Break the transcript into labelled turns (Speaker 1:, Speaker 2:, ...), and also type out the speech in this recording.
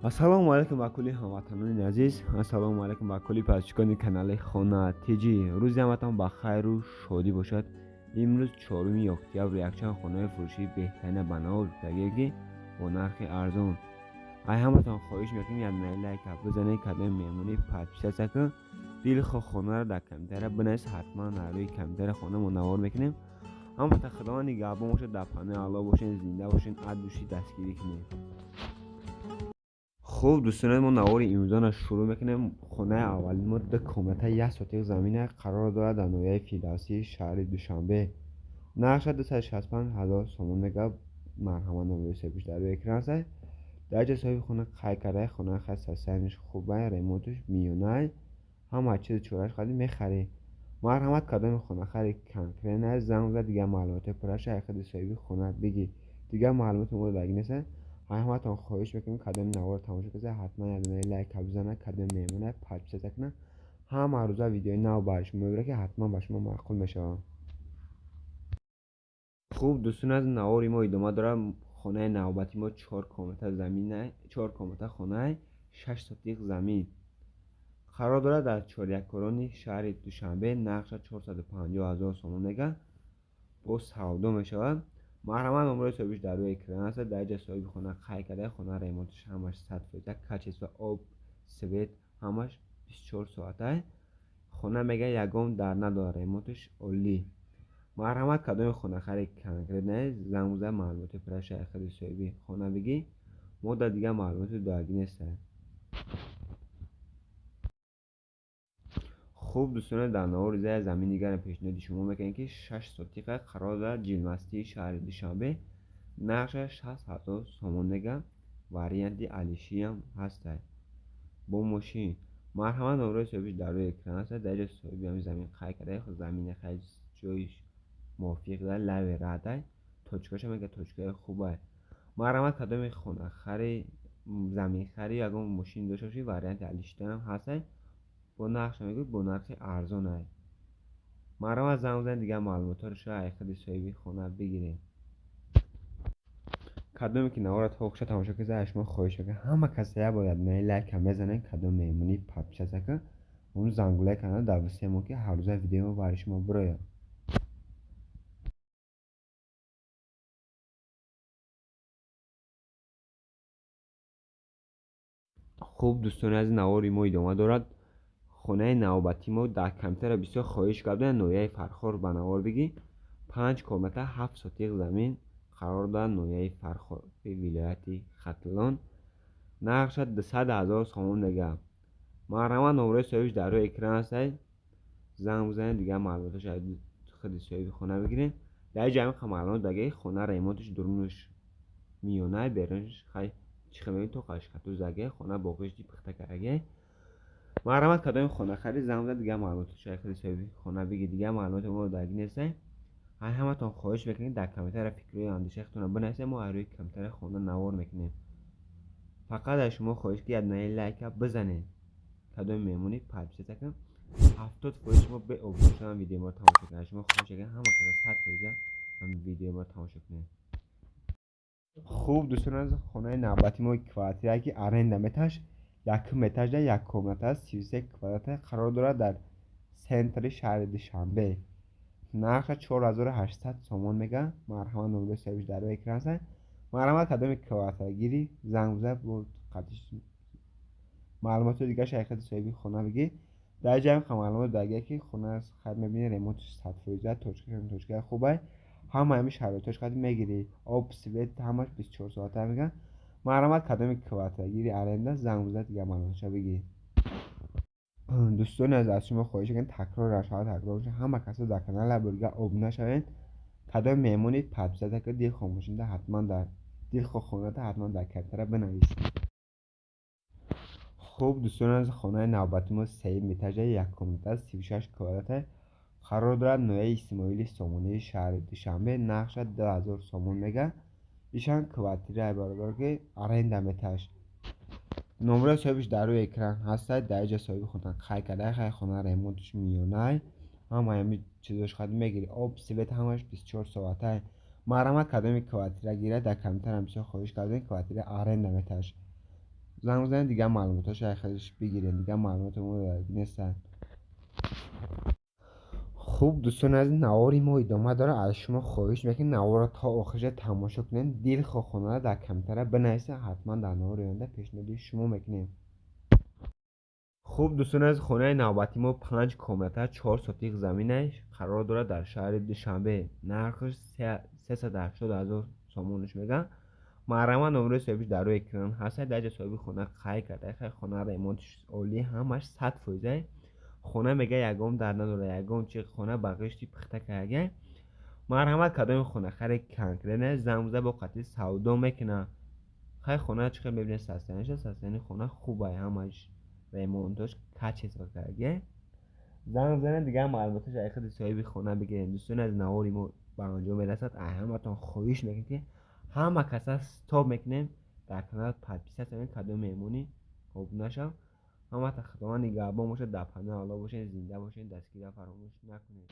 Speaker 1: Ассалому алайкум ба кулли ҳамватанони азиз, ассалому алайкум ба кулли подписчикони канали Хона ТЖ. Рӯзи ҳаматон ба хайру шодӣ бошад. Имрӯз 4 октябр якчанд хонаи фурӯшии беҳтарина ба навор додагие ки бо нархи арзон. Ай ҳаматон хоҳиш мекунем як дона лайк бизанед, кадоми меҳмонӣ подписаться кун, дилхоҳ хонаро дар компютера бинавис, ҳатман дар рӯи компютери хона мо навор мекунем. Ҳамата Худованд нигаҳбон бошад, дар паноҳи Аллоҳ бошед, зинда бошед, аз души дастгирӣ кунед. Хуб дӯстони мо навори имрӯзаро шурӯъ мекунем. Хонаи аввалин мо 2 комната 1 сотиқ замина қарор дорад дар ноҳияи Фирдавсии шаҳри Душанбе. Нархша 265 000 сомон мегап. Марҳамат номери соҳибиш дар рӯи экран аст. Дар ҷои соҳиби хона қайд карда, хона хай состоянияш хубай, ремонташ миёнай, ҳама чизи чораш қадим мехарӣ. Марҳамат кадоми хонахари конкретно занг зад, дигар маълумоти пурраша аз худи соҳиби хона бигир. Дигар маълумоти мо додагӣ нест. Ҳаматон хоҳиш мекунем кадоми наворро тамошо кунед, ҳатман як дона лайк бизанед, кадоми меҳмона подписаться кунед. Ҳама рӯза видеои нав барои шумо мебарад ки ҳатман ба шумо маъқул мешавад. Хуб дӯстони азиз, навори мо идома дорад. Хонаи навбати мо 4 комната замина, 4 комната хонаи 6 сотиқ замин қарор дорад дар Чоряккорони шаҳри Душанбе. Нархша 450 000 сомон мегӯяд, бо савдо мешавад. Марҳамат номерои соҳибиш дар рӯи экран аст. Дар ҷои соҳиби хона қайд карда, хона ремонташ ҳамаш 100%, качество, об, свет ҳамаш 24 соата. Хона мегӯяд ягон дар надорад, ремонташ олӣ. Марҳамат кадоми хонахари конкретно занг зад, маълумоти пурраша аз худи соҳиби хона бигир. Мо дар дигар маълумоти додагӣ нестем. Хуб дӯстоне, дар навори зая замин дигарро пешниҳоди шумо мекунем ки 6 сотиқа қарор дорад Ҷилмастии шаҳри Душанбе. Нархша 60 000 сомон мегӯяд. Варианти алишиам ҳастай бо мошин. Марҳамат номерои соҳибиш дар рӯи экран аст. Дар ҷои соҳиби ҳамин замин қайд карда, замини хай ҷои мувофиқ дорад, лави радай, точкаша мегӯяд точкаи хубай. Марҳамат кадоми хонахари заминхари ягон мошин дошта бошӣ, варианти алишиданам ҳастай. Бо нархша мегӯяд бо нархи арзонай. Марҳамат занг бизанед, дигар маълумотҳоро шояд аз худи соҳиби хона бигиред. Кадоме ки наворро то охиша тамошо кунед, аз шумо хоҳиш мекунам ҳама кас як бор як дона лайкам мезанед, кадом меҳмонӣ подписаться кунед, он зангулаи канал дар васеъ мо ки ҳар рӯза видео мо барои шумо бирояд. Хуб дӯстони азиз, навори мо идома дорад. Хонаи навбати мо дар компютера бисёр хоҳиш карданд ноҳияи Фархор ба навор бигир. 5 комната 7 сотиқ замин қарор дорад ноҳияи Фархори вилояти Хатлон. Нархша 200 000 сомон мегӯяд. Марҳамат номерои соҳибиш дар рӯи экран аст. Занг бизанед, дигар маълумоташ аз худи соҳиби хона бигиред. Дар ҷо ҳамин маълумот даги хона ремонташ дурунаш миёна, берунаш хай чӣ хел мебинед то қашқату заге, хона боғишти пухта кардаге. Марҳамат кадоми хонахари занг бизанед, дигар маълумоташ аз худи соҳиби хона бигир. Дигар маълумоти мо додагӣ нест. Ҳай ҳаматон хоҳиш мекунем дар компютера фикрҳои андешаи худтонро бинависед, мо аз рӯи компютери хона навор мекунем. Фақат аз шумо хоҳиш ки як дона лайка бизанед. Кадоми меҳмонӣ подписаться кунед. 70% шумо беобуна шудан видеои моро тамошо кунед. Аз шумо хоҳиш мекунем ҳама каса 100% ҳамин видеои моро тамошо кунед. Хуб дӯстони азиз, хонаи навбати мо квартира ки аренда меташ, якум этажда як комната аст, 33 квадрата қарор дорад дар центри шаҳри Душанбе. Нархша 4800 сомон мегӯяд. Марҳамат номерои соҳибиш дар рӯи экран аст. Марҳамат кадоми квартирагирӣ занг бизанед, бо қадиш маълумоти дигараш аз худи соҳиби хона бигир. Дар ҷо ҳам маълумот додагие ки хона хайр мебинед, ремонташ 100%, точкааш точкаи хубай, ҳама ҳамин шароитҳош қадим мегирӣ, об, свет ҳамаш 24 соата мегӯяд. Марҳамат кадоми квартирагири аренда занг бизанед, дигар маълумотша бигир. Дӯстони азиз, аз шумо хоҳиш мекунем такрор нашавад, такрор нашавад, ҳама касо дар канал бурга обуна шавед. Кадоми меҳмонӣ подписаться кунед, дилхоҳ мошинда ҳатман дар дилхоҳ хонада ҳатман дар компютера бинависед. Хуб дӯстони азиз, хонаи навбати мо 3 этажа як комната 36 квадрата қарор дорад ноҳияи Исмоили Сомонии шаҳри Душанбе. Нархша 2000 сомон мегӯяд. Ишан квартираи бародар ки аренда меташ. Номерои соҳибиш дар рӯи экран ҳастад. Дар ҷои соҳиби хона қайд карда, хай хона ремонташ миёнай, ҳама ҳамин чизош қадим мегирӣ, об, свет ҳамаш 24 соата. Марҳамат кадоми квартира гирад, дар компютерам бисёр хоҳиш кардем, квартира аренда меташ. Занг бизанед, дигар маълумотҳоша хелиш бигиред. Дигар маълумоти мо нестанд. Хуб, дӯстони азиз, навори мо идома дорад. Аз шумо хоҳиш мекунем, наворро то охирша тамошо кунед. Дилхоҳ хонада дар комментария бинависед, ҳатман дар навори оянда пешниҳоди шумо мекунем. Хуб, дӯстони азиз, хонаи навбатии мо панҷ комната, 4 сотих заминаш, қарор дорад дар шаҳри Душанбе. Нархаш 380 000 сомонаш мегӯянд. Марҳамат, номерои соҳибиш дар рӯи экран ҳаст. Дар ҷа соҳиби хона қайд карда, хона ремонтш олӣ, ҳамаш 100%. Хона мега ягон дард надорад, ягон чи, хона ба ғишти пухта карда. Марҳамат, кадоми хонахаре конкретно занг биза, бо қатъи савдо мекунад. Хай, хона чӣ хел мебинед, состояниеша, состояние хона хубай, ҳамаш ремонтош качество карда. Занг бизанед, дигар маълумоташ аз худи соҳиби хона бигиред. Дӯстони аз навори мо ба анҷом мерасад. Аз ҳаматон хоҳиш мекунем, ки ҳама каса стоп мекунем, дар канал подписаться кунед, кадом меҳмонӣ обуна шав. Ҳамата Худованд нигаҳбон бошад, дар паноҳи Аллоҳ бошед, зинда бошед, дастгирия фаромӯш накунед.